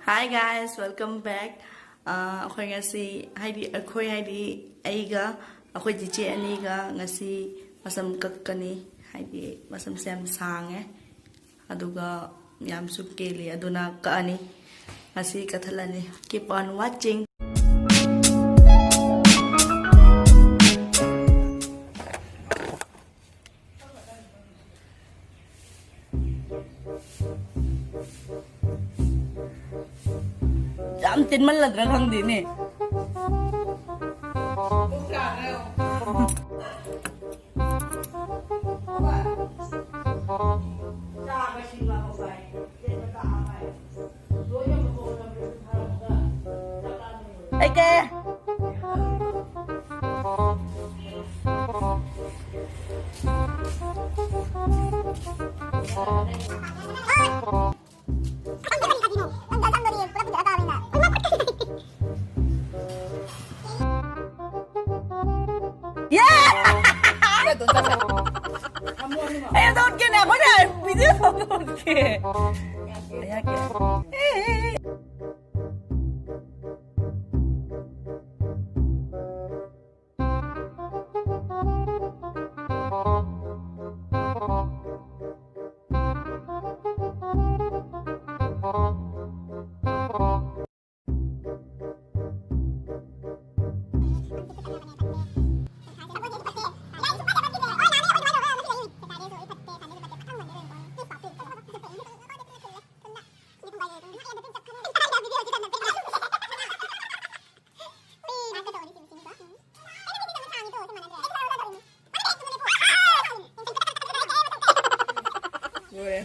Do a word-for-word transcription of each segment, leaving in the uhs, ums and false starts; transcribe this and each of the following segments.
Hi guys, welcome back. ꯑ, ꯑꯩꯈꯣꯏ ꯉꯁꯤ, ꯍꯥꯏꯗꯤ ꯑꯩꯈꯣꯏ, ꯍꯥꯏꯗꯤ ꯑꯩꯒ ꯑꯩꯈꯣꯏ ꯆꯤꯆꯦ ꯑꯅꯤꯒ ꯉꯁꯤ ꯃꯁꯝ ꯀꯛꯀꯅꯤ, ꯍꯥꯏꯗꯤ ꯃꯁꯝꯁꯦ ꯌꯥꯝ ꯁꯥꯡꯉꯦ, ꯑꯗꯨꯒ ꯌꯥꯝꯁꯨ ꯀꯦꯜꯂꯤ, ꯑꯗꯨꯅ ꯀꯛꯑꯅꯤ, ꯉꯁꯤ ꯀꯛꯊꯠꯂꯅꯤ꯫ Keep on watching. ꯌꯥꯝ ꯇꯦꯟꯃꯜꯂꯗ꯭ꯔꯥ ꯈꯪꯗꯦꯅꯦ꯫ ꯑꯩ ꯀꯦ꯫ ꯑꯩ ꯑꯝꯇ ꯎꯠꯀꯦꯅꯦ, ꯑꯩꯈꯣꯏꯅ video ꯇꯧꯕꯗꯣ ꯎꯠꯀꯦ꯫ ꯑꯩ ꯍꯥꯏꯔꯛꯀꯦ꯫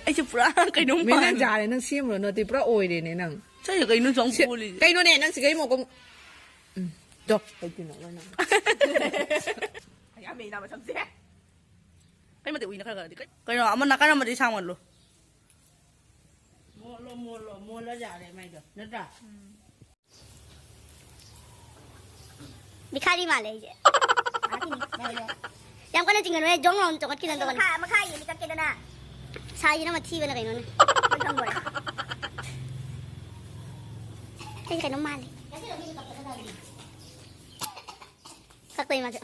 ꯑꯩꯁꯨ ꯄꯨꯔꯥ ꯀꯩꯅꯣꯝ ꯃꯦ, ꯅꯪ ꯃꯥꯜꯂꯦ꯫ ꯌꯥꯔꯦ, ꯅꯪ ꯁꯦꯝꯃꯨꯔꯣ, ꯅꯠꯇꯦ, ꯄꯨꯔꯥ ꯑꯣꯏꯔꯦꯅꯦ ꯅꯪ꯫ ꯆꯠꯂꯦ ꯀꯩꯅꯣ, ꯆꯪ ꯁꯦ-, ꯄꯣꯂꯤꯁꯦ꯫ ꯀꯩꯅꯣꯅꯦ, ꯅꯪ ꯁꯤꯒꯩ ꯃꯑꯣꯡ ꯎꯝ, ꯗꯣ, ꯀꯩ ꯇꯤꯟꯅꯕ꯭ꯔꯣ ꯅꯪ? ꯌꯥꯝ ꯃꯦꯅ ꯃꯁꯝꯁꯦ꯫ ꯀꯩ ꯃꯇꯦꯛ ꯎꯏꯅ ꯈꯔ ꯈꯔꯗꯤ ꯀꯩ-, ꯀꯩꯅꯣ, ꯑꯃ ꯅꯥꯀꯟ ꯑꯃꯗꯤ ꯁꯥꯡꯃꯜꯂꯨ꯫ ꯃꯣꯜꯂꯣ, ꯃꯣꯜꯂꯣ, ꯃꯣꯜꯂ ꯌꯥꯔꯦ ꯃꯥꯏꯗꯣ, ꯅꯠꯇ꯭ꯔꯥ? ꯎꯝ꯫ ꯕꯤꯈꯥꯔꯤ ꯃꯥꯜꯂꯦ ꯑꯩꯁꯦ꯫ ꯌꯥꯝ ꯀꯟꯅ ꯆꯤꯡꯒꯅꯨꯍꯦ, ꯖꯣꯡ ꯂꯥꯎꯅ ꯆꯣꯡꯈꯠꯈꯤꯗꯅ ꯇꯧꯒꯅꯤ꯫ ꯃꯈꯥ, ꯃꯈꯥ ꯌꯦꯡꯉꯤ ꯀꯛꯀꯦꯗꯅ꯫ ꯁꯥꯏꯁꯤꯅ ꯃꯊꯤꯕꯅ ꯀꯩꯅꯣꯅꯦ꯫ ꯑꯩ ꯈꯪꯕ꯭ꯔꯣ? ꯑꯩꯁꯦ ꯀꯩꯅꯣꯝ ꯃꯥꯜꯂꯦ꯫ ꯀꯛꯄꯩ ꯃꯥꯁꯨ꯫